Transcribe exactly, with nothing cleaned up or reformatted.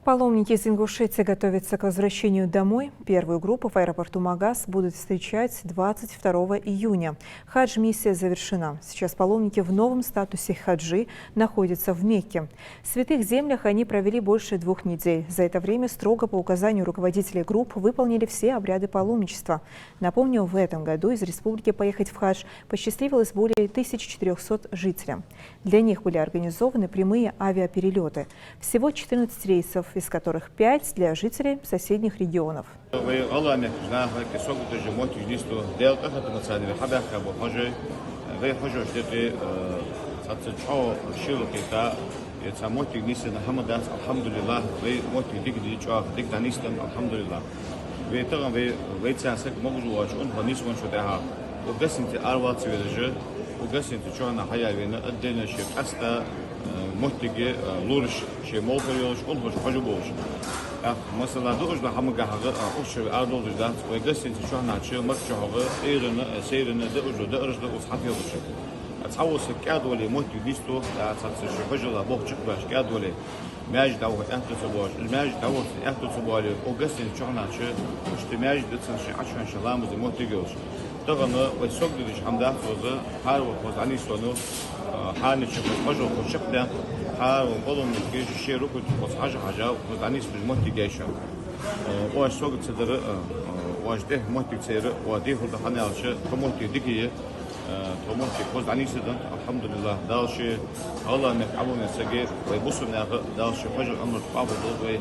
Паломники из Ингушетии готовятся к возвращению домой. Первую группу в аэропорту Магас будут встречать двадцать второго июня. Хадж-миссия завершена. Сейчас паломники в новом статусе хаджи находятся в Мекке. В святых землях они провели больше двух недель. За это время строго по указанию руководителей групп выполнили все обряды паломничества. Напомню, в этом году из республики поехать в хадж посчастливилось более тысячи четырёхсот жителям. Для них были организованы прямые авиаперелёты. Всего четырнадцать рейсов, из которых пять для жителей соседних регионов. Вай гӀалгӀай мехкахой, согӀа дажа моттиг нийсду, Даьла къахетамца вай хьабаьхка ба хьажой, вай хьажош дерри, э, цхьацца чӀоагӀа шила кхийтта, э, цхьа моттиг нийсъенна хӀама дац, алхьамдулиллахӀ, вай моттиг дика дий, чӀоагӀа дика дӀанийсденна, алхьамдулиллахӀ. Вай тахан вай, вайца саг могаш волаш унахо нийсвенначул тӀехьагӀа, укх гостинице аравала ца везаш, укх гостиница чухьнахьа хьаяь вена, отдельно ший къаьстта, э, моттиге, э, лораш, ший молхо йолаш, унахошка хьажа болаш. ТӀаккха, масала, дуаш дола хӀама гахьага, э, укх чу арадовлаш дац, вай гостиница чухьнахьа чу, Макка чухьагӀа, Ӏуйранна, э, сайранна дуаш дола даараш да укхаза хьатӀавелаш. Э, цхьавола саг кӀаьдвале моттиг нийсду, э, цхьацца ший хьажола болх чакхбеш кӀаьдвале. Маьждиге дӀаваха аьттув ца боалаш, из маьждиге дӀаваха аьттув ца боале, укх гостиница чухьнахьа чу, иштта маьждиг да цун, ший Ӏочу хьанча ламаза моттиг йолаш. Тахан вай согӀа деш хӀама дац укхаза, хӀара вар укхаза дӀанийсвеннав, а, хӀаране чу укхаза хьажол укхаза чакхдаьннад, хӀара вар паломник ший-ший рукн тӀа укхаза хьажа, хьажа, укхаза дӀанийсбеш моттиг я шоана. А, оаш согӀа ца дар, а, а, оаш тӀехьа моттиг ца яр, оаш дехар да хӀана аьлча, тха моттиг дика я, э, тха моттиг укхаза дӀанийсденнад, алхьамдулиллахӀ, Дала ший гӀалгӀай мехка Ӏовола сага, вай бусалба наха Дала ший хьажол, Ӏумрат къоабал долда вай.